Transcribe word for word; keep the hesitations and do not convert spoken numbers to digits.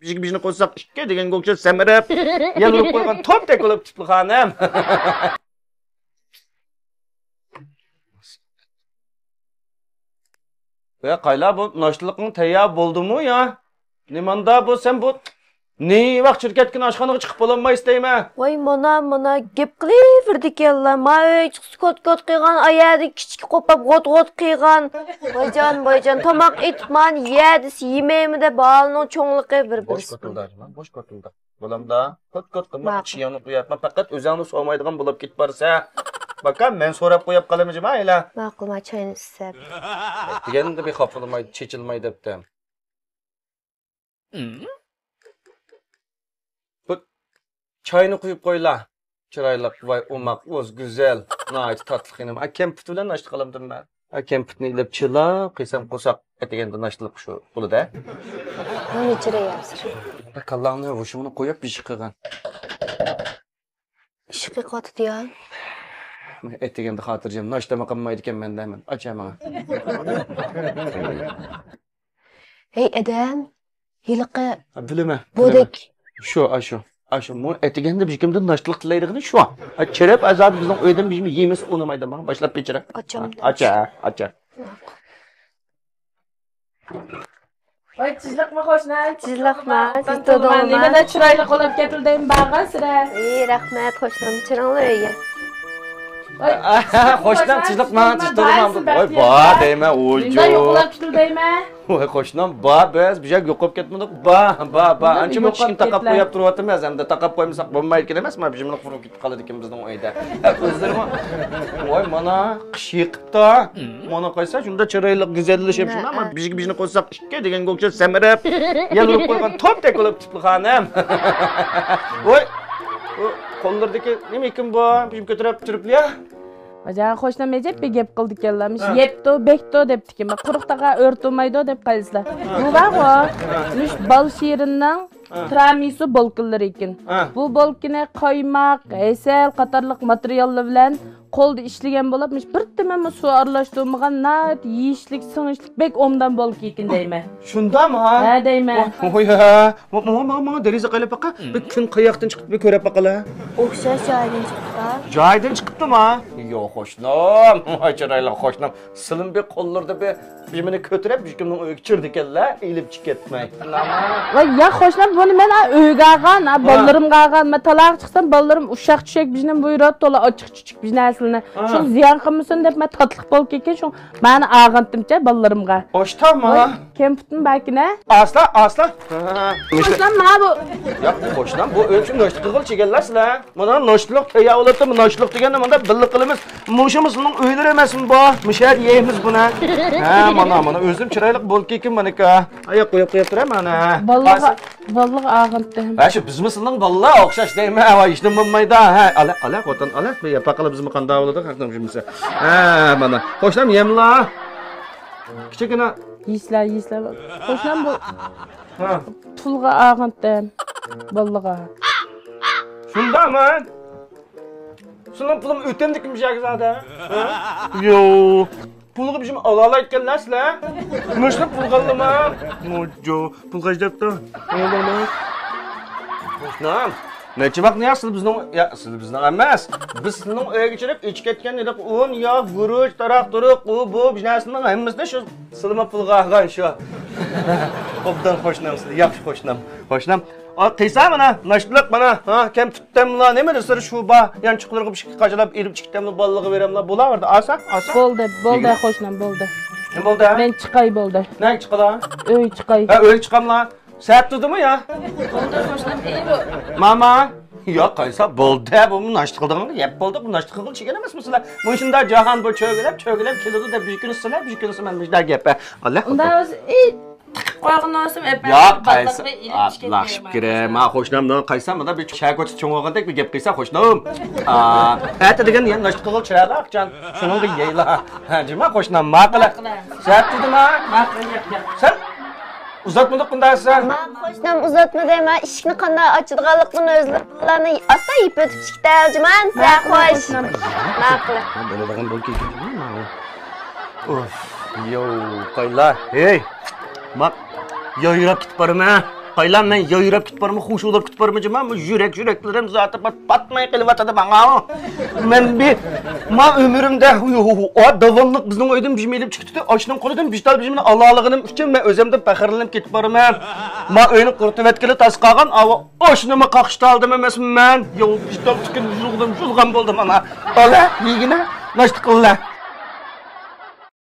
بىژگە بىژنى قوشساق ئىككى دېگەنگە ئوخشاش سەمرەپ، يەل ئۇرۇپ قويغان توپ تەك بولۇپ تىپلىق خانىم. ۋە قايلا، بۇ ناشتىلىقىڭ تەييار بولدىمۇ يا؟ نېماندا بۇ، سەن بۇ نېيۋاق چىرىكەتكىن ئاشخانىغا چىقىپ بولالمايسىز دەيمەن. ۋاي، مانا، مانا، گەپ قىلىۋېرىدىكەنلا. ما ئۆي چىقسا كوت-كوت قىلغان، ئايەردە كىچىك قوپاپ غوت-غوت قىلغان. ۋايجان، ۋايجان، تاماق ئېتىپ مانا يە دېسە يېمەيمەن دەپ، بالىنىڭ چوڭلۇقى بىر بوش بىرسى. كوتۇلدا، بوش كوتۇلدا. بولامدا؟ كوت-كوت قىلما، ماقۇل. ئىچىڭنى قۇياتما، پەقەت ئۆزۈڭنى سورىمايدىغان بولۇپ كېتىپ بارسا. باكا، مەن سوراپ قويۇپ قالىمىز جۇما ئەيلە. ماقۇل، ما چاينى ئىچسەم. دېگەندە بىر خاپىلىماي، چېچىلماي دەپتىم. بۇ چاينى قۇيۇپ قويلا. چىرايلىق، ۋاي، ئوماق، ئۇز، گۈزەل، ناھايىتى تاتلىق ئىنىم. ئا، كەمپۈت بىلەن ناشتا قىلامدىم مەن. ئا، كەمپۈتنى ئېلىپ چىلاپ قىلسام قورساق ئەتىگەندە ناشتىلىق شۇ بولىدۇ. بۇنى چىراي يەمسىز. كاللاڭنى ھوشۇڭنى قويۇپ بىر ئىش قىلغىن. ئىش قىلىۋاتىدۇ يا. ئەتىگەندە خاتىرجەم ناشتىمۇ قىلمايدىكەن مەندە مەن. ئاچا ماڭا. ھەي ئادەم، ھېلىقى ھە، بىلىمەن، بودەك. بىلىمەن. شۇ، ئاشۇ. ئاشۇ، مۇ ئەتىگەندە بىر كىمدىن ناشتىلىق تىلەيدىغىنى شۇ. ھە، چىرىپ ئازادە بىزنىڭ ئۆيدىن بىر يېمىسە ئۇنىمايدۇ ماڭا. باشلاپ بېچىرە. ئاچام. ئاچا، ئاچا. ۋاي، تىنچلىقمۇ قوشنا؟ تىنچلىقما، تىز تۇردۇڭلارمۇ؟ نېمىدە چىرايلىق بولۇپ كەتىلدىم بارغان سىلەر. ئى، رەھمەت، قوشنام، چىرىڭلار ئۆيگە. ۋاي، قوشنام، تىنچلىقما، تىز تۇردۇڭلارمۇ؟ ۋاي، بار دەيمەن، ئوجۇ. نېمىدە يوقىلاپ كېتىلدىمە؟ ۋاي، قوشنام، بار، بىز بۇ يەرگە يوقاپ كەتمىدۇق، بار، بار، بار. ئانچە مۇنچە ئىشنى تاقاپ قويۇپ تۇرۇۋاتىمىز، ئەمدى تاقاپ قويمىساق بولمايدىكەن ئەمەس، مانا بىر مىنۇت قۇرۇپ قالىدىكەن بىزنىڭ ئۆيدە. ھە، ئۆزلىرىمۇ، ۋاي، مانا قىش يېقىپتۇ. مانا قايسا، شۇنداق چىرايلىق، گۈزەللىشىپ، شۇنداق، مانا بىژگە بىژنى قوشساق ئىككى دېگەنگە ئوخشاش سەمرەپ، يەل ئۇرۇپ قويغان توپ تەك بولۇپ تىپلىق خانىم. ۋاي، ئۇ قوللىرىدىكى نېمە ئىكەن بۇ؟ بىژگە كۆتۈرۈپ تۇرۇپلا. ۋاجا، قوشنام ئەجەب بىر گەپ قىلدىكەنلا. مۇش ھە. يەپتۇ، بەكتۇ دەپتىكەن. قۇرۇق تاغا ئۆرتۇلمايدۇ دەپ قايسىلا. بۇ بارغۇ، مۇش بال شېرىننىڭ ھە. تىرامىسۇ بولكىلىرى ئىكەن. ھە. بۇ بولكىنى قايماق، ھەسەل قاتارلىق ماتېرىياللار بىلەن قولدا ئىشلىگەن بولۇپ، مۇش بىر تېمىمۇ سۇ ئارىلاشتۇرمىغان ناھايىتى يېيىشلىك، سىڭىشلىك، بەك ئوبدان بولكا ئىكەن دەيمەن. شۇنداقمۇ؟ ھە، دەيمەن. ۋوي، ۋوي، ماڭا، ماڭا، ماڭا دېرىزە قايلاپ باقا. بىر كۈن قاياقتىن چىقىپ بىر كۆرۈپ باقىلا. ئوخشاش جايدىن چىقىپتۇ. جايدىن چىقىپتۇما؟ يوق، قوشنام. ۋاي، چىرايلىق قوشنام. سىلىم بىر قوللىرىدا بىر بىژمىنى كۆتۈرۈپ، بىژكىمنىڭ ئۆيىگە چىردىكەنلە، ئېلىپ چىقىپ كەتمەي. ۋاي، يا قوشنام، بۇنى مەن ئۆيگە ئالغان، ھە، ھە. بالىلىرىمغا ئالغان. مەن تالاغا چىقسام، بالىلىرىم ئۇششاق چۈشەك بىژنى بۇيرۇپ، تولا ئاچچىق چۈچۈك بىژنەرسىلىنى. ھە. شۇ زىيان قىلمىسۇن دەپ، مەن تاتلىق بولكا ئىكەن، شۇ مانا ئالغانتىمچە بالىلىرىمغا. ئاشتامما؟ ۋاي، كەمپۈتنى بەركىنە. ئاسلا، ئاسلا. قوشنام، ما بۇ. ياق، قوشنام، بۇ ئۆلچىم ناشتا قىلغىلى چىگەنلەر سىلەر. مانا ناشتىلىق تەييار بولۇپتۇ، ناشتىلىق دېگەندە مانا بىللە قىلىمىز. مۇشۇمۇ سىزنىڭ ئۆيلىرى ئەمەسمۇ بۇ؟ مۇشۇ يەردە يەيمىز بۇنى. ھە، مانا، مانا ئۆزۈم چىرايلىق بولكا ئىكەن مانىكا. ئاياق قويۇپ قويۇپ تۇرە مانا. بالىغا، بالىغا ئاغىنتىم. ھە، شۇ بىزمۇ سىزنىڭ بالىلار ئوخشاش دەيمەن. ھە، ھېچنېمە بولمايدۇ. ھە، ئالا، ئالا، خوتۇن، ئالا. بىر ياپاق قىلىپ بىزمۇ قانداق بولىدۇ، خەقنىڭ جۈملىسى. ھە، مانا. قوشنام يەملا. كىچىككىنە. يېسىلە، يېسىلە. قوشنام بۇ ھە. پۇلغا ئاغىنتىم. بالىغا. شۇنداقمۇ؟ سېنىڭ پۇلۇڭ ئۆتەمدىكىن بىر يەرگە زادە؟ ھە؟ يوق. پۇلغا بىر شېمە ئالالايدىكەنلەر سىلەر. مۇشۇ پۇلغا ئالىما. موجو. پۇل خەجلەپتۇ. قوشنام. نەچچە ۋاق نېياق سىز بىزنىڭ، يا، سىز بىزنىڭ ئەمەس. بىز سىزنىڭ ئۆيگە چىرىپ ئىچىپ كەتكەن ئىدۇق. ئۇن، ياغ، گۈرۈچ، تاراق-تۇرۇق، ئۇ، بۇ، بىر نەرسىنىڭ ھەممىسىنى شۇ سىلىمۇ پۇلغا ئالغان شۇ. ئوبدان قوشنام سىز، ياخشى قوشنام. قوشنام. ئا، قىيسا مانا، ناشتىلىق مانا، ھا، كەمپۈتتەملا، نېمە دېسە شۇ بار. يانچۇقلىرىغا بىر ئىككى قاچىلاپ ئېلىپ چىقتەملا بالىلىرغا بېرەملا. بولاۋەردى، ئاسا، ئاسا. بولدى، بولدى، قوشنام، بولدى. نېمە بولدى؟ مەن چىقاي، بولدى. نەگە چىقىلا؟ ئۆي چىقاي. ھە، ئۆيگە چىقاملا. سەت تۇردىمۇ يا؟ بولدى، قوشنام، ئەي بۇ. ماما. ياق، قايسا، بولدى، بۇ ناشتا قىلدىڭلار، يەپ بولدى، بۇ ناشتا قىلغىلى چىگەن ئەمەسمۇ سىلەر؟ مۇشۇنداق جاھان بۇ چۆگىلەپ، چۆگىلەپ كېلىدۇ دەپ، بىر كۈنى سىلەر، بىر كۈنى مەن مۇشۇنداق گەپ. ئاللا. ئۇنداق بولسا، ئەي، تىقىپ قويغىنى بولسام، ئەپ ياق، قايسا، لاشقىرە، ما قوشنام، قايسا، مانا بىر شەھەر كوچىسى چوڭ بولغاندەك بىر گەپ قىلسا، قوشنام. ئا، ئەتە دېگەن يەنە ناشتا قىلغىلى چىرايلىق، جان. شۇنىڭغا يەيلا. ھە، جىما قوشنام، ماقۇل. سەت تۇردىما؟ ماقۇل، ياق، ياق. سەن ئۇزاتمىدۇق بۇنداق دېسە. ما قوشنام ئۇزاتمىدى، ما ئىشىكنى قانداق ئاچىدىغانلىقىنى ئۆزلىرى بالىلارنى ئاستا يېپىۋېتىپ ئىشىكتە، جىمان، سەن خوش. ماقۇل. بولىدىغان بولكا ئىكەن، ماۋۇ. ئۇف، يو، قايلا، ھېي. ماق، يايراپ كېتىپ بارىمەن. ئايلا، مەن يايراپ كېتىپ بارمەن، خۇشۇلداپ كېتىپ بارمەن جۇما. مۇ يۈرەك، يۈرەكلىرىم زاتى پات-، پاتماي قېلىۋاتىدۇ ماڭا. مەن بىر، ما ئۆمرۈمدە، ئا، داۋاملىق بىزنىڭ ئۆيدىن بىر مېلىپ چىقىپ كېتىپ، ئاشۇنىڭ قولىدىن بىر تال بىر ئالالىغىنىم ئۈچۈن مەن ئۆزۈمدىن پەخىرلىنىپ كېتىپ بارىمەن. ما ئۆينى قۇرۇتۇۋەتكىلى تاس قالغان، ئاۋۇ ئاشۇنىمۇ قاقشىتالدىم ئەمەسمەن. ياۋ، بىر تال تىكىن يۇلغىدىم، يۇلغان بولدۇم ئانا. ئالا، يېگىنە، ناشتا قىللا.